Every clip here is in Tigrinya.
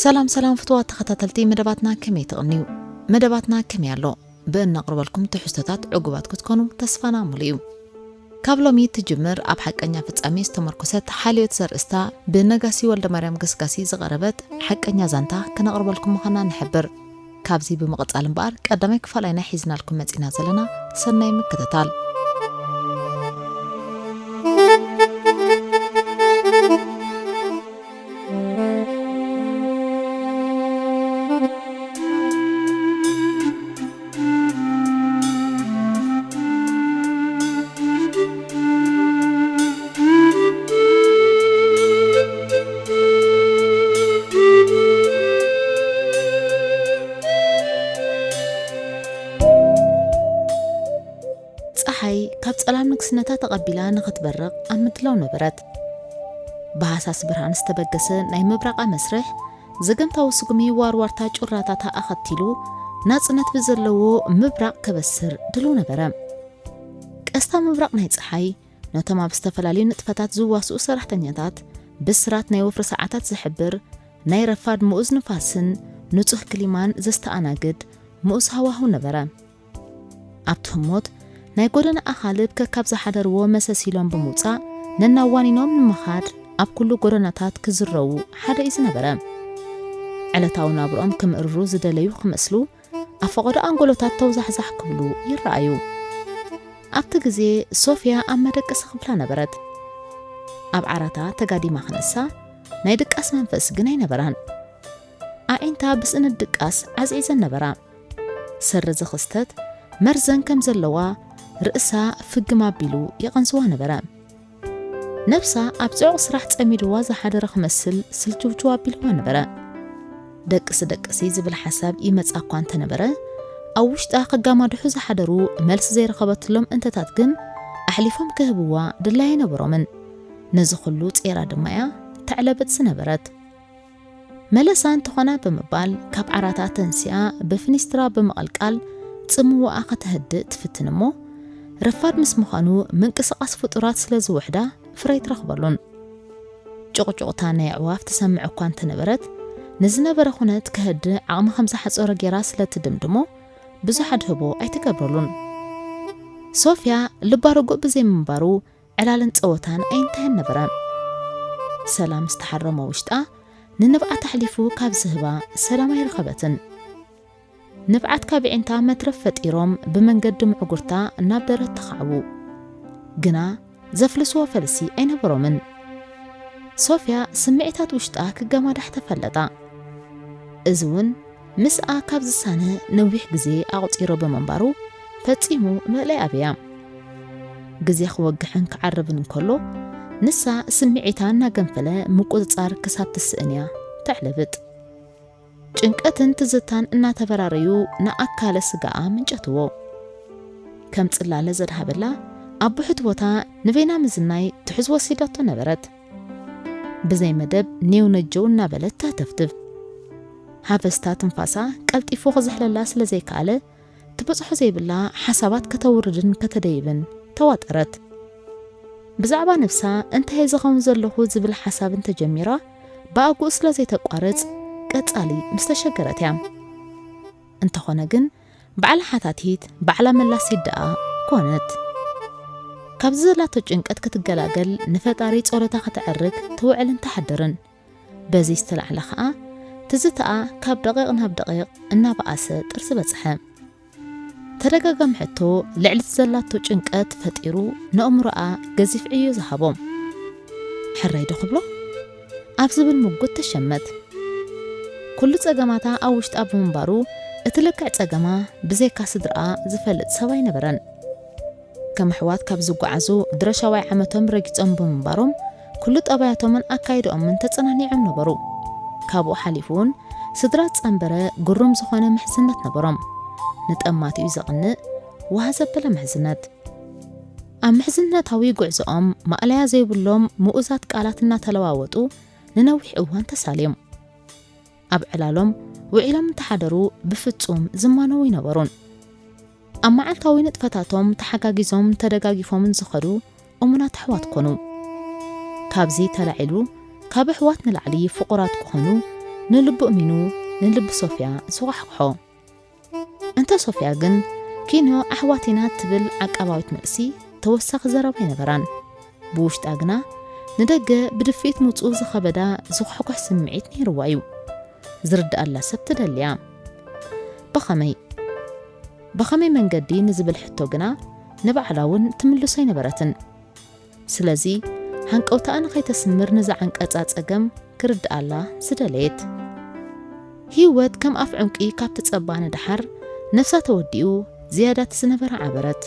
ሰላም ሰላም ፍቱዋት ተኸታተልቲ መደባትና፣ ከመይ ትቕንዩ? መደባትና ከመይ ኣሎ? ብእነቕርበልኩም ትሕዝቶታት ዕጉባት ክትኮኑ ተስፋና ሙሉእ እዩ። ካብ ሎሚ ትጅምር ኣብ ሓቀኛ ፍጻሜ ዝተመርኮሰት ሓልዮት ዘርእስታ ብነጋሲ ወልደማርያም ገስጋሲ ዝቐረበት ሓቀኛ ዛንታ ክነቕርበልኩም ምዃና ንሕብር። ካብዚ ብምቕጻል እምበኣር ቀዳማይ ክፋል ኣይና ሒዝናልኩም መጺና ዘለና። ሰናይ ምክትታል። ጸሓይ ካብ ጸላም ንግስነታ ተቐቢላ ንኽትበርቕ ኣብ ምድላው ነበረት። ብሃሳስ ብርሃን ዝተበገሰ ናይ ምብራቓ መስርሕ፣ ዘገምታዊ ስጉሚ ዋርዋርታ ጩራታታ ኣኸቲሉ፣ ናጽነት ብዘለዎ ምብራቕ ከበስር ድሉው ነበረ። ቀስታ ምብራቕ ናይ ጸሓይ፣ ነቶም ኣብ ዝተፈላለዩ ንጥፈታት ዝዋስኡ ሰራሕተኛታት ብስራት ናይ ወፍሪ ሰዓታት ዝሕብር፣ ናይ ረፋድ ምኡዝ ንፋስን ንጹህ ክሊማን ዘስተኣናግድ ምኡዝ ሃዋህው ነበረ። ኣብቲ ህሞት፣ ናይ ጎደና ኣኻልብ ከካብ ዝሓደርዎ መሰስ ኢሎም ብምውጻእ፣ ነናዋኒኖም ንምኻድ ኣብ ኩሉ ጎደናታት ክዝረዉ ሓደ እዩ ዝነበረ። ዕለታዊ ናብርኦም ክምእርሩ ዝደለዩ ክመስሉ፣ ኣብ ፈቐዶ ኣንጎሎታት ተውዛሕዛሕ ክብሉ ይረኣዩ። ኣብቲ ግዜ ሶፍያ ኣብ መደቀሲ ክፍላ ነበረት። ኣብ ዓራታ ተጋዲማ ክነሳ ናይ ድቃስ መንፈስ ግን ኣይነበራን። ኣዒንታ ብስእነት ድቃስ ዓዝዒዘን ነበራ። ሰሪ እዚ ክስተት መርዘን ከም ዘለዋ ርእሳ ፍግም ኣቢሉ የቐንዝዋ ነበረ። ነብሳ ኣብ ጽዑቕ ስራሕ ጸሚድዋ ዝሓደረ ክመስል ስልችውችው ኣቢልዋ ነበረ። ደቅሲ ደቅሲ ዝብል ሓሳብ ይመጻ እኳ እንተነበረ፣ ኣብ ውሽጣ ከጋማድሑ ዝሓደሩ መልሲ ዘይረኸበትሎም እንተታት ግን ኣሕሊፎም ክህብዋ ድላይ ኣይነበሮምን። ነዚ ኩሉ ጼራ ድማ እያ ተዕለብጥ ዝነበረት። መለሳ እንተኾና ብምባል ካብ ዓራታ ተንሲኣ ብፍኒስትራ ብምቕልቃል ጽምዋኣ ከተህድእ ትፍትን እሞ፣ ረፋድ ምስ ምዃኑ ምንቅስቓስ ፍጡራት ስለ ዝውሕዳ ፍረ ኣይትረኽበሉን። ጭቕጭቕታ ናይ ኣዕዋፍ ትሰምዕ እኳ እንተነበረት፣ ንዝነበረ ኩነት ከህድእ ዓቕሚ ከም ዝሓጸሮ ጌራ ስለ ትድምድሞ፣ ብዙሕ ኣድህቦ ኣይትገብረሉን። ሶፍያ ልባ ርጉእ ብዘይምንባሩ፣ ዕላልን ጸወታን ኣይንታየን ነበረ። ሰላም ዝተሓረሞ ውሽጣ ንንብዓት ኣሕሊፉ ካብ ዝህባ ሰላም ኣይረኸበትን። ንብዓት ካብ ኣዒንታ መትረፍ ፈጢሮም ብመንገዲ ምዕጉርታ ናብ ደረት ተኻዕቡ። ግና ዘፍልስዎ ፈልሲ ኣይነበሮምን። ሶፍያ ስምዒታት ውሽጣ ክገማዳሕ ተፈለጣ። እዚ እውን ምስኣ ካብ ዝሳነ ነዊሕ ግዜ ኣቑጺሩ ብምንባሩ ፈጺሙ መእለይ ኣብያ። ግዜ ክወግሕን ክዓርብን እንከሎ፣ ንሳ ስምዒታ እናገንፈለ ምቁጽጻር ክሳብ ትስእን እያ ተዕለብጥ። ጭንቀትን ትዝታን እናተበራረዩ ንኣካለ ስጋኣ ምንጨትዎ። ከም ጽላለ ዘድሃበላ ኣብ ብሑት ቦታ ንበይና ምዝናይ ትሕዝ ወሲዳቶ ነበረት። ብዘይ መደብ ኔው ነጀው እናበለት ተህተፍትፍ። ሃፈስታ ትንፋሳ ቀልጢፉ ክዝሕለላ ስለ ዘይከኣለ፣ ትበጽሖ ዘይብላ ሓሳባት ከተውርድን ከተደይብን ተዋጠረት። ብዛዕባ ነብሳ እንታይ እየ ዝኸውን ዘለኹ ዝብል ሓሳብ እንተጀሚራ፣ ብኣግኡ ስለ ዘይተቋርጽ ቀጻሊ ምስ ተሸገረት እያ። እንተኾነ ግን፣ ባዕላ ሓታቲት፣ ባዕላ መላሲት ደኣ ኮነት። ካብዚ ዘላቶ ጭንቀት ክትገላገል ንፈጣሪ ጸሎታ ከተዕርግ ትውዕልን ትሓድርን። በዚ ዝተላዕለ ኸኣ፣ ትዝታኣ ካብ ደቂቕ ናብ ደቂቕ እናበኣሰ ጥርዚ በጽሐ። ተደጋጋሚ ሕቶ ልዕሊ እቲ ዘላቶ ጭንቀት ፈጢሩ ነእምሮኣ ገዚፍ ዕዮ ዝሃቦ። ሕራይ ዶ ክብሎ? ኣብ ዝብል ምጉት ተሸመት። ኩሉ ጸገማታ ኣብ ውሽጣ ብምንባሩ፣ እቲ ልክዕ ጸገማ ብዘይካ ስድራኣ ዝፈልጥ ሰብ ኣይነበረን። ከም ኣሕዋት ካብ ዝጓዓዙ ድረሻዋይ ዓመቶም ረጊጾም ብምንባሮም፣ ኩሉ ጠባያቶምን ኣካይድኦምን ተጸናኒዖም ነበሩ። ካብኡ ሓሊፉ እውን፣ ስድራ ዝጸንበረ ግሩም ዝኾነ ምሕዝነት ነበሮም። ንጠማቲኡ ዘቕንእ፣ ዋህ ዘበለ ምሕዝነት። ኣብ ምሕዝነታዊ ጉዕዞኦም ማእለያ ዘይብሎም ምኡዛት ቃላት እናተለዋወጡ ንነዊሕ እዋን ተሳልዮም። ኣብ ዕላሎም ውዒሎም እንተሓደሩ ብፍጹም ዝማነዉ ኣይነበሩን። ኣብ መዓልታዊ ንጥፈታቶም ተሓጋጊዞም ተደጋጊፎምን ዝኸዱ እሙናት ኣሕዋት ኮኑ። ካብዚ ተላዒሉ ካብ ኣሕዋት ንላዕሊ ፍቑራት ክኾኑ ንልቡ እሚኑ ንልቢ ሶፍያ ዝኳሕኩሖ። እንተ ሶፍያ ግን ኪንዮ ኣሕዋት ኢና ትብል ዓቃባዊት መልሲ ተወሳኺ ዘረባ ኣይነበራን። ብውሽጣ ግና ንደገ ብድፍኢት ምውጽኡ ዝኸበዳ ዝኳሕኳሕ ስምዒት ነይርዋ እዩ። ዝርድኣላ ሰብ ትደልያ። ብኸመይ? ብኸመይ መንገዲ ንዝብል ሕቶ ግና ንባዕላ እውን ትምልሶ ኣይነበረትን። ስለዚ ሃንቀውታኣ ንኸይተስምር ንዝዓንቀጻ ጸገም ክርድኣላ ዝደለየት። ህይወት ከም ኣፍ ዕንቂ ካብ ትጸባ ንደሓር ነፍሳ ተወዲኡ ዝያዳ እቲ ዝነበረ ዓበረት።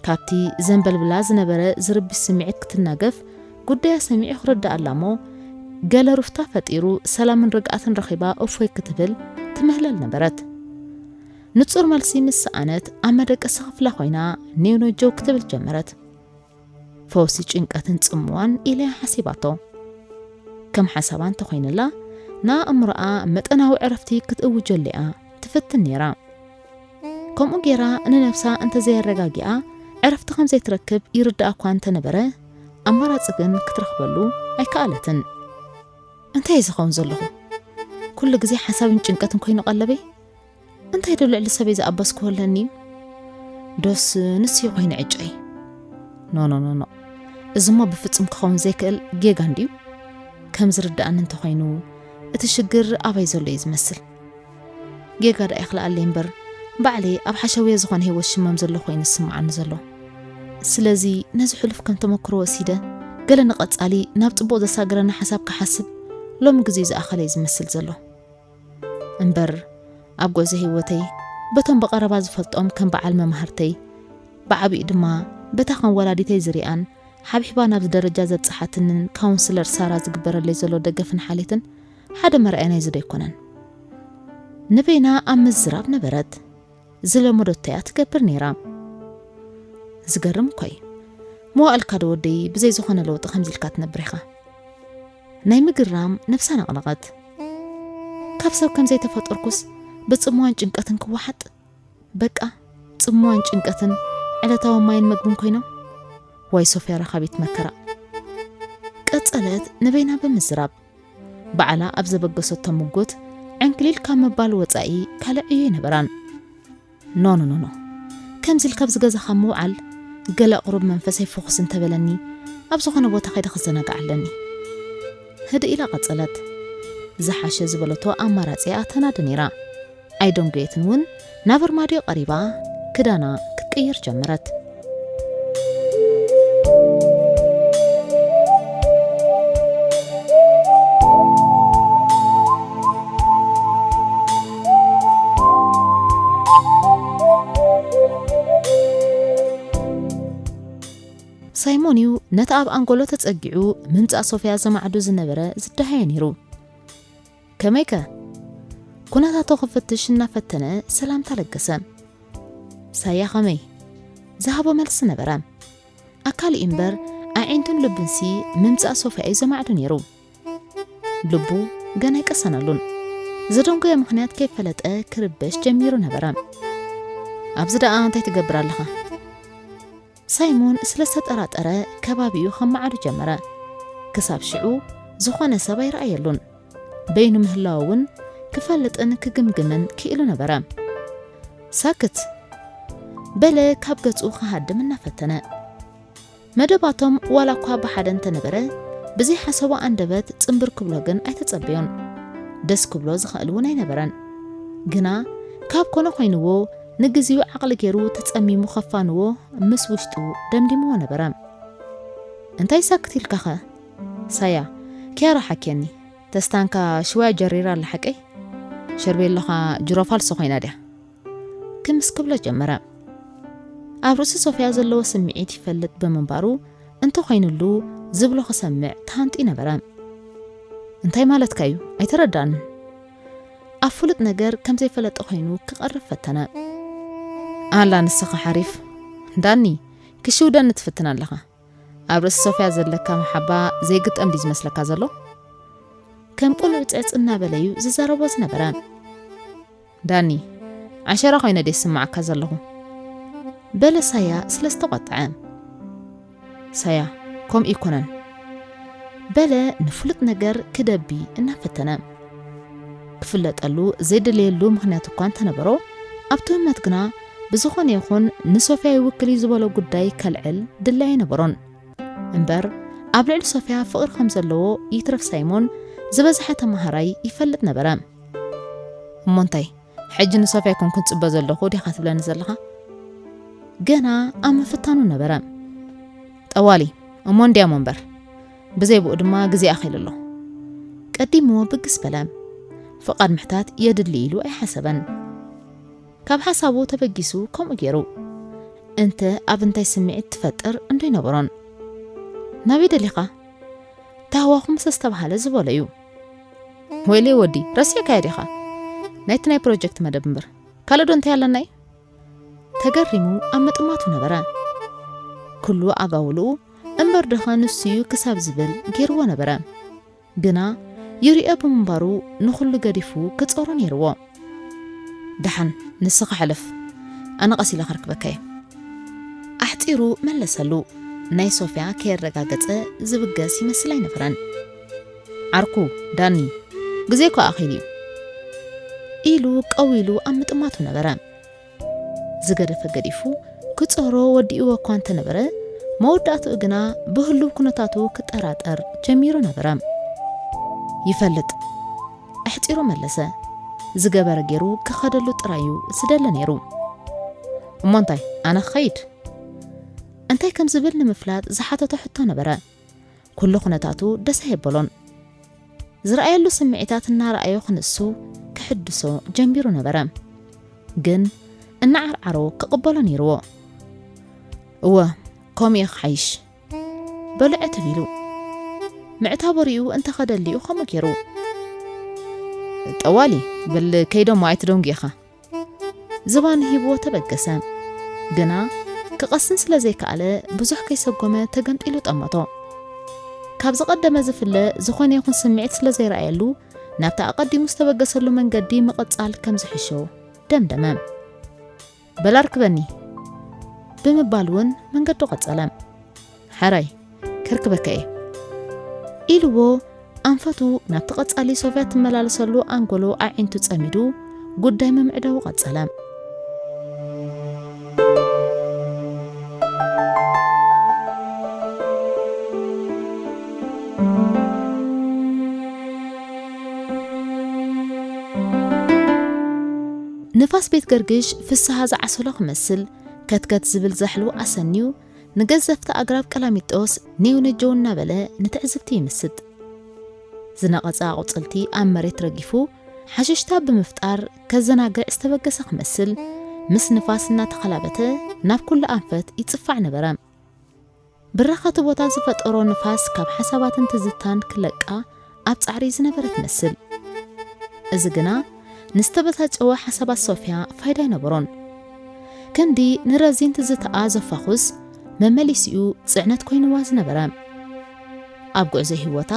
ካብቲ ዘንበልብላ ዝነበረ ዝርብሽ ስምዒት ክትናገፍ ጉዳያ ሰሚዑ ክርድኣላ እሞ ገለ ሩፍታ ፈጢሩ ሰላምን ርግኣትን ረኺባ እፎይ ክትብል ትምህለል ነበረት። ንጹር መልሲ ምስ ሰኣነት ኣብ መደቀሲ ክፍላ ኮይና ኔው ነጀው ክትብል ጀመረት። ፈውሲ ጭንቀትን ጽምዋን ኢለ ሓሲባቶ። ከም ሓሳባ እንተኾይንላ ንኣእምሮኣ መጠናዊ ዕረፍቲ ክትእውጀሉ እያ ትፍትን ነይራ። ከምኡ ጌራ ንነብሳ እንተዘየረጋጊኣ ዕረፍቲ ከም ዘይትረክብ ይርድኣ እኳ እንተነበረ ኣማራጺ ግን ክትረኽበሉ ኣይከኣለትን። እንታይ እየ ዝኸውን ዘለኹ? ኩሉ ግዜ ሓሳብን ጭንቀትን ኮይኑ ቀለበይ? እንታይ ዶ ልዕሊ ሰበይ ዝኣበስክዎ ኣለኒ? ዶስ ንሱ ኮይኑ ዕጨይ? ኖ ኖ ኖ ኖ፣ እዚሞ ብፍጹም ክኸውን ዘይክእል ጌጋ እንድዩ። ከም ዝርድኣኒ እንተኾይኑ እቲ ሽግር ኣባይ ዘሎ እዩ ዝመስል። ጌጋ ደኣ ይኽልኣለይ እምበር ባዕለይ ኣብ ሓሸውየ ዝኾነ ህይወት ሽመም ዘሎ ኮይኑ ዝስምዓኒ ዘሎ። ስለዚ ነዚ ሕሉፍ ከም ተመክሮ ወሲደ ገለ ንቐጻሊ ናብ ጽቡቕ ዘሳግረኒ ሓሳብ ክሓስብ ሎሚ ግዜ ዝኣኸለ እዩ ዝመስል ዘሎ። እምበር ኣብ ጉዕዞ ህይወተይ በቶም ብቐረባ ዝፈልጦም ከም በዓል መማህርተይ፣ ብዓቢኡ ድማ በታ ከም ወላዲተይ ዝሪኣን ሓብሒባ ናብዚ ደረጃ ዘብጽሓትንን ካውንስለር ሳራ ዝግበረለይ ዘሎ ደገፍን ሓልዮትን ሓደ መርኣያ ናይዚ ዶ ኣይኮነን? ንበይና ኣብ ምዝራብ ነበረት። ዝለመደቶ እያ ትገብር ነይራ። ዝገርም እኮ እዩ። መዋእልካ ዶ ወደይ ብዘይ ዝኾነ ለውጢ ከምዚ ኢልካ ትነብር ኢኻ? ናይ ምግርራም ነብሳ ነቕነቐት። ካብ ሰብ ከም ዘይተፈጠርኩስ ብጽምዋን ጭንቀትን ክወሓጥ? በቃ ጽምዋን ጭንቀትን ዕለታዊ ማይን መግብን ኮይኖም? ዋይ ሶፍያ ረኻቢት መከራ። ቀጸለት ንበይና ብምዝራብ። ባዕላ ኣብ ዘበገሰቶ ምጉት ዕንክሊል ካብ ምባል ወጻኢ ካልእ ዕዮ ኣይነበራን። ኖ ኖ ኖ ኖ፣ ከምዚ ኢልካ ኣብዚ ገዛኻ ምውዓል ገለ ቁሩብ መንፈሰይ ፍኹስ እንተበለኒ ኣብ ዝኾነ ቦታ ከይደ ክዘናጋዕ ኣለኒ። ህድእ ኢላ ቀጸለት። ዝሓሸ ዝበለቶ ኣማራጺ እያ ተናዲ ነይራ። ኣይደንጎየትን እውን ናብ ኣርማድዮ ቀሪባ ክዳና ክትቅይር ጀመረት። ሳይሞን እዩ ነቲ ኣብ ኣንጎሎ ተጸጊዑ ምምጻእ ሶፍያ ዘማዕዱ ዝነበረ ዝደሃየ ነይሩ። ከመይከ? ኩነታቱ ክፍትሽ እናፈተነ ሰላምታ ለገሰ። ሳያ ከመይ? ዝሃቦ መልሲ ነበረ። ኣካል እምበር ኣዒንቱን ልቡንሲ ምምጻእ ሶፍያ እዩ ዘማዕዱ ነይሩ። ልቡ ገና ኣይቀሰነሉን። ዘደንጎየ ምኽንያት ከይፈለጠ ክርበሽ ጀሚሩ ነበረ። ኣብዚ ደኣ እንታይ ትገብር ኣለኻ? ሳይሞን ስለ ዝተጠራጠረ ከባቢኡ ከማዕዱ ጀመረ። ክሳብ ሽዑ ዝኾነ ሰብ ኣይረኣየሉን። በይኑ ምህላው እውን ክፈልጥን ክግምግምን ክኢሉ ነበረ። ሳክት በለ ካብ ገጹ ክሃድም እናፈተነ። መደባቶም ዋላ እኳ ብሓደ እንተነበረ ብዘይሓሰቦ ኣንደበት ጽንብር ክብሎ ግን ኣይተጸበዮን። ደስ ክብሎ ዝኽእል እውን ኣይነበረን። ግና ካብ ኮነ ኮይንዎ ንግዜኡ ዓቕሊ ገይሩ ተጸሚሙ ከፋንዎ ምስ ውሽጡ ደምዲምዎ ነበረ። እንታይ ሳክት ኢልካኸ? ሳያ፣ ኪያራ ሓኪያኒ። ተስታንካ ሽዋያ ጀሪራ ኣላ ሓቀይ? ሸርቤሎኻ ጅሮ ፋልሶ ኮይና ድያ? ክምስ ክብሎ ጀመረ። ኣብ ርእሲ ሶፍያ ዘለዎ ስምዒት ይፈልጥ ብምንባሩ እንተኾይኑሉ ዝብሎ ክሰምዕ ተሃንጢ ነበረ። እንታይ ማለትካ እዩ? ኣይተረዳንን። ኣብ ፍሉጥ ነገር ከም ዘይፈለጠ ኮይኑ ክቐርብ ፈተነ። ኣላ ንስኻ ሓሪፍ ዳኒ፣ ክሽውደኒ ትፍትን ኣለኻ። ኣብ ርእሲ ሶፍያ ዘለካ መሓባ ዘይግጠም ድዩ ዝመስለካ ዘሎ? ከም ቆልዑ ጽዕጽ እናበለዩ ዝዛረቦ ዝነበረ። ዳኒ፣ ዓሸራ ኮይነ ድየ ዝስምዓካ ዘለኹ? በለ ሳያ ስለ ዝተቖጥዐ። ሳያ፣ ከምኡ ኣይኮነን። በለ ንፍሉጥ ነገር ክደቢ እናፈተነ። ክፍለጠሉ ዘይደለየሉ ምኽንያት እኳ እንተነበሮ፣ ኣብቲ ህመት ግና ብዝኾነ ይኹን ንሶፍያ ይውክል እዩ ዝበሎ ጉዳይ ከልዕል ድላይ ኣይነበሮን። እምበር ኣብ ልዕሊ ሶፍያ ፍቕሪ ከም ዘለዎ ይትረፍ ሳይሞን ዝበዝሐ ተማሃራይ ይፈልጥ ነበረ። እሞ እንታይ፣ ሕጂ ንሶፍያ ኣይኮንኩን ጽበ ዘለኹ ዲኻ ትብለኒ ዘለኻ? ገና ኣብ ምፍታኑ ነበረ። ጠዋሊ፣ እሞ እንድያሞ እምበር፣ ብዘይ ብኡ ድማ ግዜ ኣኺሉ ኣሎ። ቀዲምዎ ብግስ በለ። ፍቓድ ምሕታት የድሊ ኢሉ ኣይሓሰበን። ካብ ሓሳቡ ተበጊሱ ከምኡ ገይሩ። እንተ ኣብ እንታይ ስምዒት ትፈጥር እንዶ ኣይነበሮን። ናበይ ደሊኻ? ታህዋኹ ምስ ዝተባህለ ዝበሎ እዩ። ወይለይ ወዲ፣ ረሲዕካዮ ዲኻ? ናይቲ ናይ ፕሮጀክት መደብ እምበር። ካልእ ዶ እንታይ ኣለና እዩ? ተገሪሙ ኣብ ምጥማቱ ነበረ። ኩሉ ኣጋውልኡ እምበር ደኸ ንሱ'ዩ ክሳብ ዝብል ገይርዎ ነበረ። ግና ይሪኦ ብምንባሩ ንኹሉ ገዲፉ ክጾሮ ነይርዎ። ደሓን ንስኻ ሕለፍ፣ ኣነ ቀስ ኢለ ከርክበካ እየ። ኣሕጺሩ መለሰሉ። ናይ ሶፍያ ከየረጋገጸ ዝብገስ ይመስል ኣይነበረን። ዓርኩ ዳኒ፣ ግዜ እኮ ኣኺሉ እዩ ኢሉ ቀው ኢሉ ኣብ ምጥማቱ ነበረ። ዝገደፈ ገዲፉ ክጾሮ ወዲእዎ እኳ እንተነበረ፣ መወዳእትኡ ግና ብህሉው ኩነታቱ ክጠራጠር ጀሚሩ ነበረ። ይፈልጥ፣ ኣሕጺሩ መለሰ። ዝገበረ ገይሩ ክኸደሉ ጥራዩ ዝደለ ነይሩ። እሞ እንታይ፣ ኣነ ክኸይድ? እንታይ ከም ዝብል ንምፍላጥ ዝሓተቶ ሕቶ ነበረ። ኩሉ ኩነታቱ ደስ ኣየበሎን። ዝረኣየሉ ስምዒታት እናረኣዮ ክንሱ ክሕድሶ ጀሚሩ ነበረ። ግን እናዓርዓሮ ክቕበሎ ነይርዎ። እወ፣ ከምኡ እዩ ክሓይሽ። በሉ ዕትብ ኢሉ። ምዕታቡ ሪኡ እንተኸደሊኡ ከምኡ ገይሩ። ጠዋሊ፣ በል ከይዶሞ ኣይትደንጉ ኢኻ። ዝባኑ ሂብዎ ተበገሰ። ግና ክቐስን ስለ ዘይከኣለ ብዙሕ ከይሰጎመ ተገምጢሉ ጠመቶ። ካብ ዝቐደመ ዝፍለ ዝኾነ ይኹን ስምዒት ስለ ዘይረኣየሉ ናብቲ ኣቐዲሙ ዝተበገሰሉ መንገዲ ምቕጻል ከም ዝሕሾ ደምደመ። በል ኣርክበኒ ብምባል እውን መንገዱ ቀጸለ። ሕራይ ከርክበካ እየ ኢልዎ ኣንፈቱ ናብቲ ቀጻሊ ሶፍያ ትመላለሰሉ ኣንጎሎ ኣዒንቱ ጸሚዱ ጉዳይ ምምዕዳው ቀጸለ። ንፋስ ቤት ገርግሽ ፍስሃ ዝዓሰሎ ክመስል ከትከት ዝብል ዛሕሉ ኣሰንዩ ንገዘፍቲ ኣግራብ ቀላሚጦስ ኔው ነጀው እናበለ ንትዕዝብቲ ይምስጥ። ዝነቐጸ ኣቑጽልቲ ኣብ መሬት ረጊፉ ሓሽሽታ ብምፍጣር ከዘናግዕ ዝተበገሰ ክመስል ምስ ንፋስ እናተኸላበተ ናብ ኩሉ ኣንፈት ይጽፋዕ ነበረ። ብራኸቲ ቦታ ዝፈጠሮ ንፋስ ካብ ሓሳባትን ትዝታን ክለቃ ኣብ ጻዕሪ ዝነበረ ትመስል። እዚ ግና ንዝተበሳጨወ ሓሳባት ሶፍያ ፋይዳ ኣይነበሮን። ክንዲ ንረዚን ትዝታኣ ዘፋኹስ መመሊሲኡ ጽዕነት ኮይንዋ ዝነበረ። ኣብ ጉዕዞ ህይወታ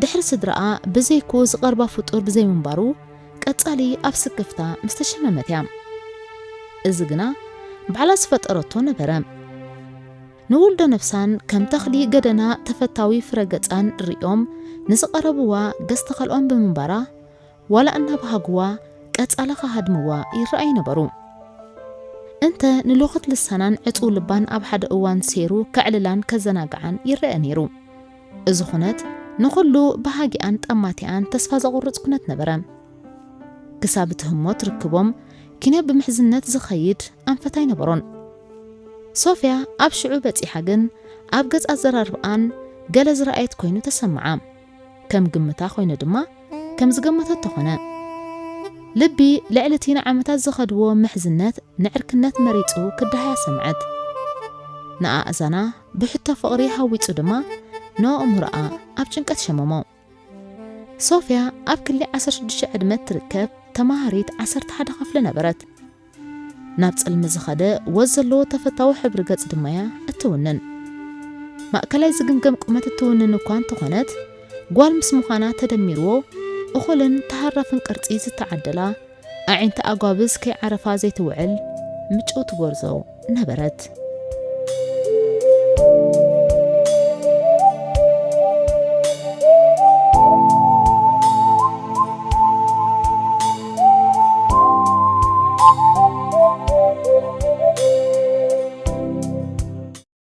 ድሕሪ ስድራኣ ብዘይኩ ዝቐርባ ፍጡር ብዘይምንባሩ ቀጻሊ ኣብ ስክፍታ ምስ ተሸመመት እያ። እዚ ግና ባዕላ ዝፈጠረቶ ነበረ። ንውልዶ ነፍሳን ከም ተኽሊ ገደና ተፈታዊ ፍረ ገጻን ርእዮም ንዝቐረብዋ ገጽ ተኸልኦም ብምንባራ ዋላ እናበሃግዋ ቀጻላ ክሃድምዋ ይረኣዩ ነበሩ። እንተ ንሎኸት ልሳናን ዕጹው ልባን ኣብ ሓደ እዋን ሴሩ ከዕልላን ከዘናግዓን ይረአ ነይሩ። እዚ ኩነት ንኹሉ በሃጊኣን ጠማቲኣን ተስፋ ዘቑርጽ ኩነት ነበረ። ክሳብ እቲ ህሞት ርክቦም ኪነ ብምሕዝነት ዝኸይድ ኣንፈት ኣይነበሮን። ሶፍያ ኣብ ሽዑ በጺሓ ግን ኣብ ገጽ ኣዘራርብኣን ገለ ዝረኣየት ኮይኑ ተሰምዓ። ከም ግምታ ኮይኑ ድማ ከም ዝገመተቶ ኮነ። ልቢ ልዕሊ እቲ ንዓመታት ዝኸድዎ ምሕዝነት ንዕርክነት መሪጹ ክደሃያ ሰምዐት። ንኣእዛና ብሕቶ ፍቕሪ ሃዊጹ ድማ ንኣእምሮኣ ኣብ ጭንቀት ሸመሞ። ሶፍያ ኣብ ክሊ ዓሰርተ ሽዱሽተ ዕድመ እትርከብ ተማሃሪት ዓሰርተ ሓደ ክፍሊ ነበረት። ናብ ጽልሚ ዝኸደ ወዝ ዘለዎ ተፈታዊ ሕብሪ ገጽ ድማ እያ እትውንን። ማእከላይ ዝግምገም ቁመት እትውንን እኳ እንተኾነት፣ ጓል ምስ ምዃና ተደሚርዎ፣ እኹልን ተሃራፍን ቅርጺ ዝተዓደላ፣ ኣዒንቲ ኣጓብዝ ከይዓረፋ ዘይትውዕል ምጭውቲ ጎርዞ ነበረት።